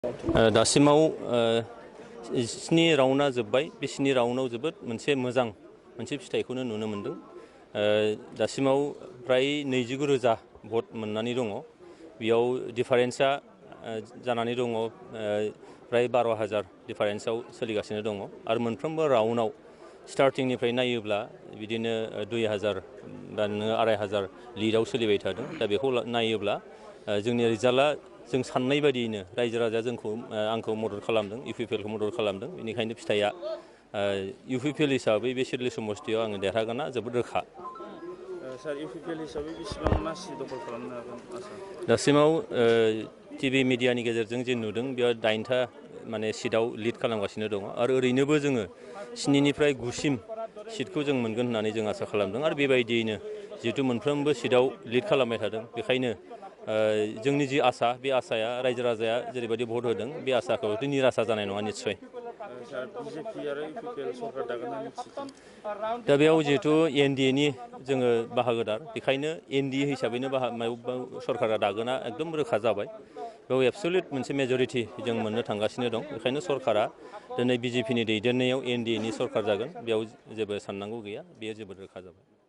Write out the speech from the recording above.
दासिमाव 7 राउन्डआ जोब्बाय। बे 7 राउन्डआव जोबोद मोनसे फिथाइखौनो नुनो मोन्दों। दासिमाव फ्राय 29,000 भट मोननानै दङ। बेयाव डिफारेन्सआ जानानै दङ फ्राय 12,000 डिफारेन्सआव सोलिगासिनो दङ आरो मोनफ्रोमबो राउन्डआव स्टार्टिंनिफ्राय नायोब्ला बिदिनो 2,000 बा 2,500 लिडआव सोलिबाय थादों। दा बेखौ नायोब्ला जोंनि रिजाल्टआ जों साननाय बायदियैनो रायजो राजाया आंखौ मदद खालामदों, इउपिपिएलखौ मदद खालामदों। बेनिखायनो फिथाइया इउपिपिएल हिसाबै बे सिडली समस्तियाव आङो देरहागोना जोबोद रोखा। सार, इउपिपिएल हिसाबै बेसेबां मासि दखल खालामनो हागोन आसा? दासिमाव टिभि मिडियानि गेजेरजों जे नुदों बेयाव 8था सिटआव लिड खालामगासिनो दङ आरो ओरैनोबो जोङो 7निफ्राय 9सिम सिटखौ जों मोनगोन होननानै जों आसा खालामदों आरो बेबायदियैनो जिहेतु मोनफ्रोमबो सिटआव लिड खालामबाय थादों, बेखायनो जोंनि जि आसा बे आसाया रायजो राजाया जेरैबायदि भट होदों बे आसाखौ निरासा जानाय नङा निस्सय। सार, बिजेपि आरो इउपिपिएल सरकार दागोन ना निश्चित? दा बेयाव जिहेतु एनडिएनि जोङो बाहागोदार, बेखायनो एनडिए हिसाबैनो सरकारा दागोना एकदम रोखा जाबाय। बेयाव एबसुलिउट मोनसे मेजरिटि जों मोननो थांगासिनो दं। बेखायनो सरकारा दिनै बिजेपिनि दैदेननायाव एनडिएनि सरकार जागोन, बेयाव जेबो साननांगौ गैया, बेयो जोबोद रोखा जाबाय।